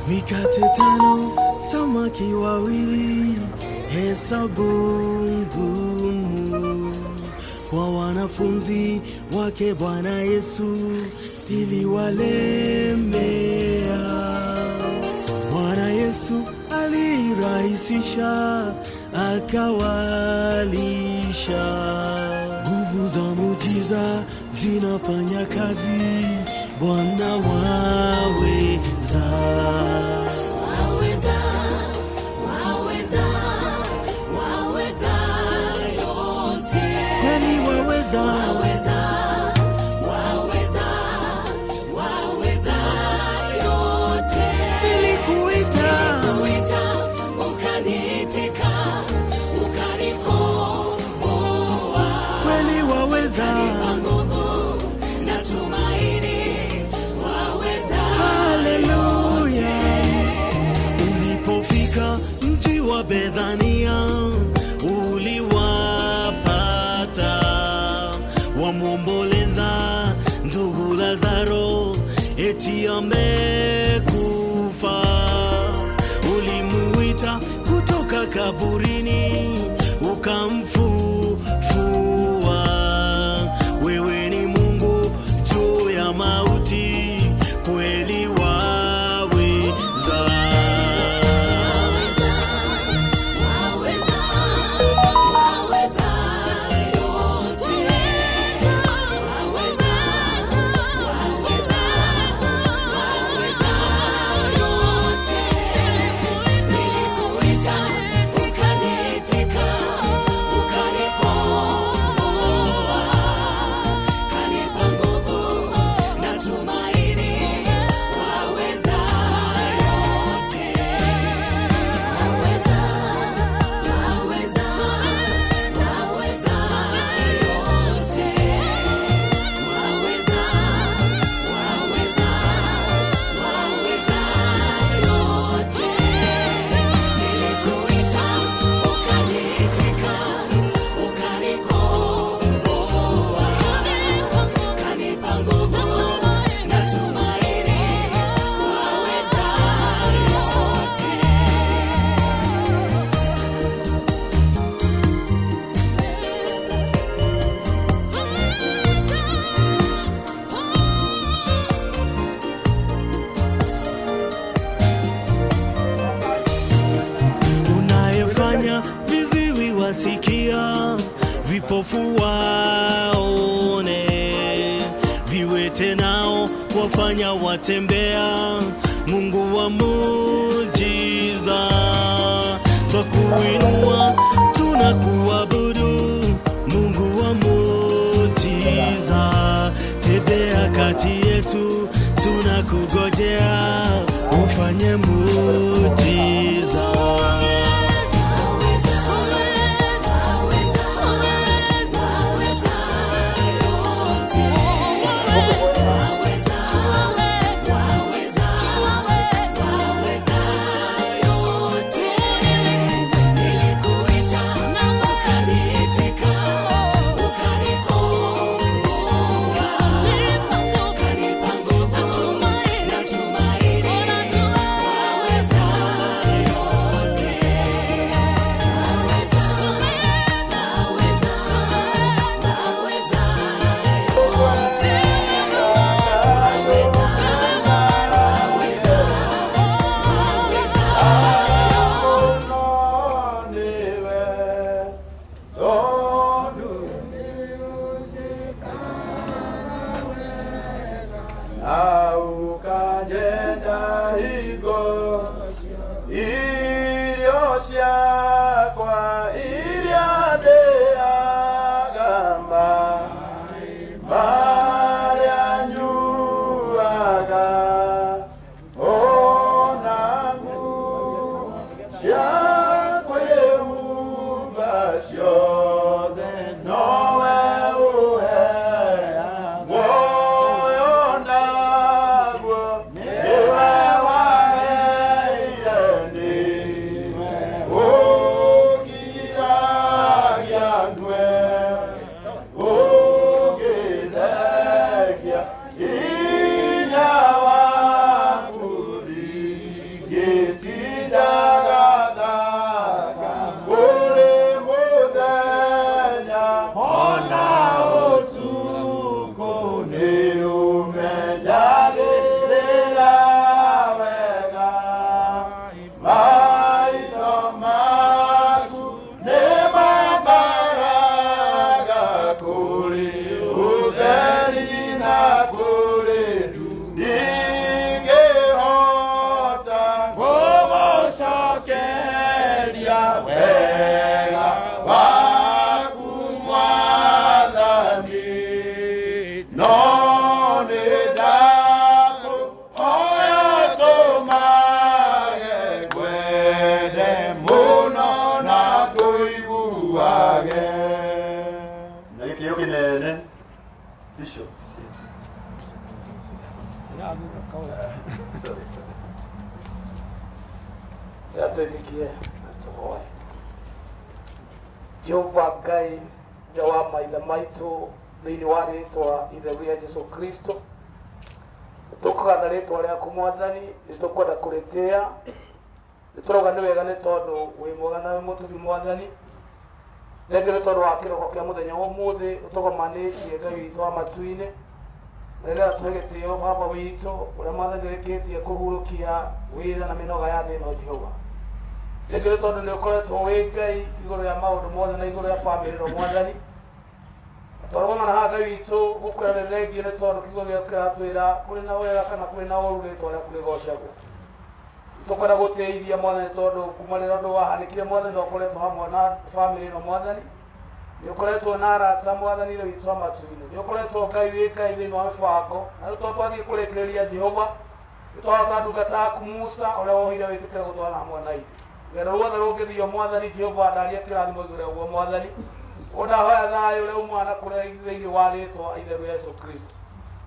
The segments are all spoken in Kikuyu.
Mikate tano, samaki wawili, hesabu ngumu kwa wanafunzi wake Bwana Yesu iliwalemea. Bwana Yesu alirahisisha, akawalisha. Nguvu za muujiza zinafanya kazi, Bwana waweza. Waweza, waweza, waweza yote. Kweli waweza, Waweza, waweza, waweza yote. Nilikuita, Nilikuita, ukaniitika, ukanikomboa. Kweli waweza, Kwa nguvu na tumaini, waweza. Haleluya. Ulipofika mji wa Bethania, uliwapata wamwomboleza ndugu Lazaro, eti amekufa. Ulimuita kutoka kaburini, ukamfufua. Wewe ni Mungu juu ya mauti, kweli waweza. Waweza, waweza yote. Waweza, waweza, waweza yote. Nilikuita, ukaniitika, ukanikomboa. Kanipa nguvu na tumaini, waweza yote. Waweza, waweza, waweza yote. Waweza, waweza, waweza yote. Nilikuita, ukaniitika, ukanikomboa. Kanipa nguvu na tumaini, waweza yote. Unayefanya viziwi wasikia, vipofu waone, viwete nao wafanya watembea, Mungu wa muujiza, twakuinua, tunakuabudu, Mungu wa muujiza, tembea kati yetu, tunakugojea ufanye muujiza. Waweza, waweza, waweza yote. Waweza, waweza, waweza yote. Nilikuita, ukaniitika, ukanikomboa. Kanipa nguvu na tumaini, waweza yote. Waweza, waweza, waweza yote. Waweza, waweza, waweza yote. Ukagenda higo irio ciakwa iria ndĩaga marĩa nyuaga ona nguo cia kwĩhumba ciothe nowe ũheaga muoyo na Hinya waku ndingĩtindaga thaka kũrĩ mũthenya ona ũtukũ nĩ ũmenyagĩrĩra wega maitho maku nĩ mambaraga kũrĩ ũtheri na kũrĩ ndingĩhota gũgũcokeria wega waku mwathani no nĩ ndakũhoya tũmage ngwende mũno na ngũiguage na gĩtĩo kĩnene Bishop. Sorry, sorry. Twĩtĩkie na tũhoe. Jehova Ngai Ithe wa maithe maitũ thĩinĩ wa rĩtwa itheru rĩa Jesu Kristo, tũkũgatha rĩtwa rĩaku Mwathani, nĩ tũkwenda kũrĩtĩĩa, nĩ tũrauga nĩ wega nĩ tondũ wĩ mwega na wĩ mũtugi Mwathani. Thengiũ nĩ tondũ wa kĩroko kĩa mũthenya wa ũmũthĩ ũtũgomanĩtie Ngai witũ wa matu-inĩ, na nĩgetha tũhe gĩtĩo Baba witũ ũrĩa Mwathani ũrĩkĩtie kũhurũkia wĩra na mĩnoga ya thĩ ĩno Jehova. Thengiũ nĩ tondũ nĩ ũkoretwo wĩ Ngai igũrũ rĩa maũndũ mothe na igũrũ rĩa bamĩrĩ ĩno Mwathani. Twarũgama na haha Ngai witũ gũkwĩra nĩ thengiũ nĩ tondũ kiugo gĩaku kĩratwĩra kũrĩ na wega kana kũrĩ na ũũru rĩtwa rĩaku rĩgocagwo. Tũkwenda gũtĩithia Mwathani tondũ kuma rĩrĩa ũndũ wahanĩkire Mwathani nĩ ũkoretwo hamwe na bamĩrĩ ĩno Mwathani. Nĩ ũkoretwo na arata Mwathani Ithe witũ wa matu-inĩ. Nĩ ũkoretwo Ngai wĩ Ngai thĩinĩ wa mĩbango. Na rĩu tondũ twathiĩ kũrĩkĩrĩria Jehova, nĩ twahota ndungata yaku Musa ũrĩa wohire wĩtĩkĩre gũtwarana hamwe na ithuĩ. Rũgendo ruothe rũngĩthio Mwathani Jehova ndaria kĩrathimo igũrũ rĩaguo Mwathani. Ũguo ndahoya thayũ ũrĩa umaga na kũrĩa thĩinĩ wa rĩtwa itheru Yesu Kristo.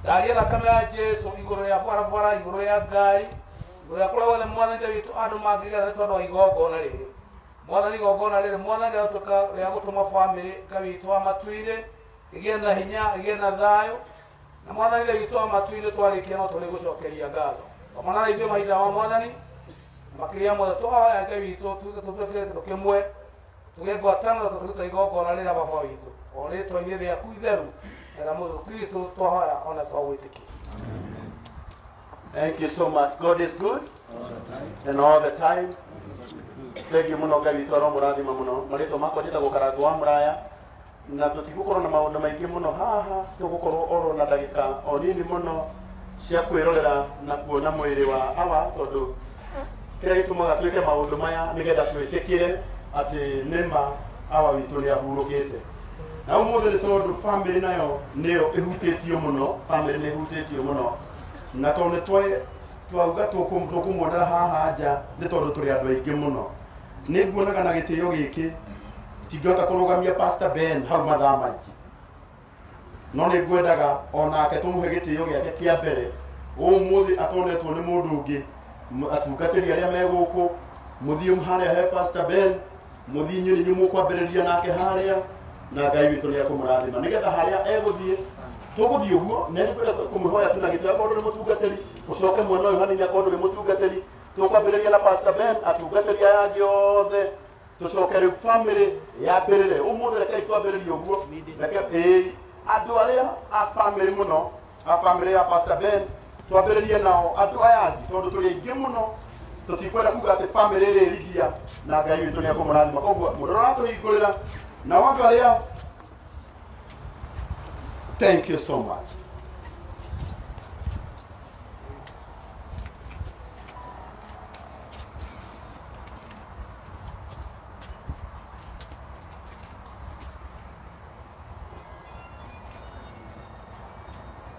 Ndaria thakame ya Jesu igũrũ rĩa barabara, igũrũ rĩa ngari, igũrũ rĩa kũrĩa guothe Mwathani Ithe witũ andũ mangĩgera nĩ tondũ wa igongona rĩrĩ. Mwathani igongona rĩrĩ Mwathani rĩatuĩka rĩa gũtũma bamĩrĩ Ngai witũ wa matu-inĩ ĩgĩe na hinya, ĩgĩe na thayũ. Na Mwathani Ithe witũ wa matu-inĩ twarĩkia no tũrĩgũcokeria ngatho. Komana na ithuĩ mahinda ma Mwathani, na makĩria mothe tũhoya Ngai witũ tuge tũtuĩke kĩndũ kĩmwe, tũgĩe ngwatanĩro tũkĩruta igongona rĩrĩa Baba witũ, o rĩtwa-inĩ rĩaku itheru na rĩa Mũrũ Kristo twahoya ona twagwĩtĩkia. Thank you so much. God is good and all the time. Thank you muno Ngai witũ aromũrathima mũno. Marĩtwa makwa njĩtagwo Karangũ wa Mũraya na tũtigũkorwo na maũndũ maingĩ mũno haha, tũgũkorwo oro na ndagĩka o nini mũno cia kwĩrorera na kuona mwĩrĩ wa awa, tondũ kĩrĩa gĩtũmaga twĩke maũndũ maya nĩgetha twĩtĩkĩre atĩ nĩma awa witũ nĩ ahurũkĩte. Na ũmũthĩ nĩ tondũ bamĩrĩ nayo nĩyo ĩhutĩtio mũno, bamĩrĩ nĩ ĩhutĩtio mũno, na tondũ nĩ twauga tũkũmuonera haha nja nĩ tondũ tũrĩ andũ aingĩ mũno. Nĩ nguonaga na gĩtĩo gĩkĩ tingĩhota kũrũgamia Pastor Ben hau mathaa maingĩ, no nĩ ngwendaga onake tũmũhe gĩtĩo gĩake kĩa mbere ũmũthĩ atonetwo nĩ mũndũ ũngĩ. Atungatĩri arĩa me gũkũ mũthiĩ harĩa he Pastor Ben, mũthiĩ inyuĩ nĩ inyuĩ mũkwambĩrĩria nake harĩa, na Ngai witũ nĩ ekũmũrathima nĩgetha harĩa egũthiĩ tũgũthiĩ ũguo. Na nĩ ngwenda kũmũhoya tu na gĩtĩo, akorwo ndũrĩ mũtungatĩri ũcoke mwena ũyũ hanini, akorwo ndũrĩ mũtungatĩri tũkwambĩrĩria na Pastor Ben, atungatĩri aya angĩ othe tũcoke rĩu family yambĩrĩre ũmũthĩ. Rekei twambĩrĩrie ũguo, reke ĩĩ andũ arĩa a family mũno, a family ya Pastor Ben twambĩrĩrie nao, andũ aya angĩ tondũ tũrĩ aingĩ mũno tũtikwenda kuga atĩ family ĩrĩ ĩrigia, na Ngai witũ nĩ ekũmũrathima. Koguo mũndũ ũrĩa ũratũhingũrĩra nao andũ arĩa, thank you so much.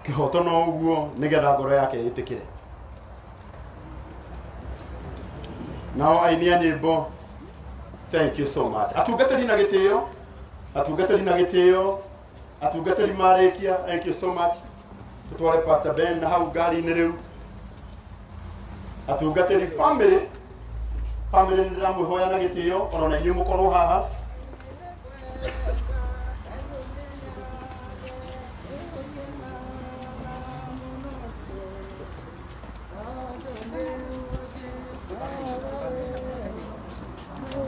Kĩhoto no ũguo nĩgetha ngoro yake ĩtĩkĩre. Nao aini a nyĩmbo, thank you so much. Atungatĩri na gĩtĩo, atungatĩri na gĩtĩo, atungatĩri marĩkia, thank you so much. Tũtware Pastor Ben na hau ngari-inĩ rĩu. Atungatĩri, family, family nĩ ndĩramwĩhoya na gĩtĩo ona na inyuĩ mũkorwo haha.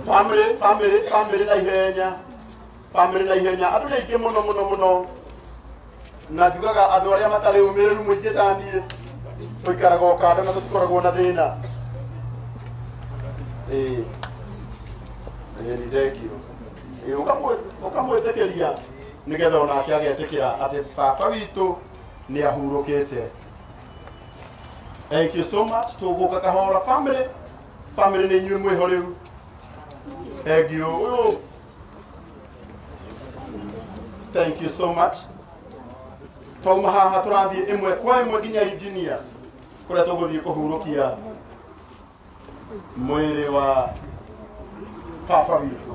Family, family, family na ihenya, family na ihenya. Andũ nĩ aingĩ mũno mũno mũno, na njugaga andũ arĩa matarĩ ũmĩrĩru mũingĩ ta niĩ tũikaraga o kando na tũtikoragwo na thĩna. Ĩĩ, ĩĩ, nĩ thengiũ. Ĩĩ, ũkamwĩtĩkĩria nĩgetha onake agetĩkĩra atĩ baba witũ nĩ ahurũkĩte. Thank you so much. Tũgũka kahora, family. Family nĩ inyuĩ mwĩho rĩu. Thank you. Ũyũ. Thank you so much. Twauma haha tũrathiĩ ĩmwe kwa ĩmwe nginya engineer kũrĩa tũgũthiĩ kũhurũkia mwĩrĩ wa baba witũ.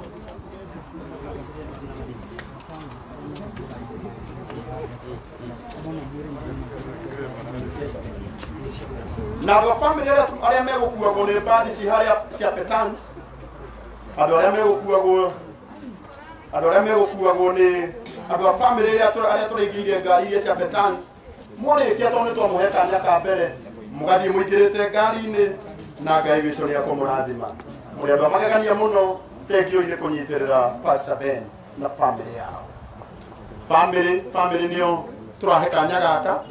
Na andũ a family arĩa megũkuagwo nĩ mbathi ci harĩa cia petans, andũ arĩa megũkuagwo nĩ andũ a family arĩa tũrĩigĩire ngari iria cia petans, mwarĩkia, tondũ nĩ twamũhe kanya ka mbere, mũgathiĩ mũingĩrĩte ngari-inĩ, na Ngai witũ nĩ akũmũrathima. Mũrĩ andũ a magegania mũno. Thengiũ nĩ kũnyitĩrĩra Pastor Ben na family yao. Family, family nĩo tũrahe kanya gaka.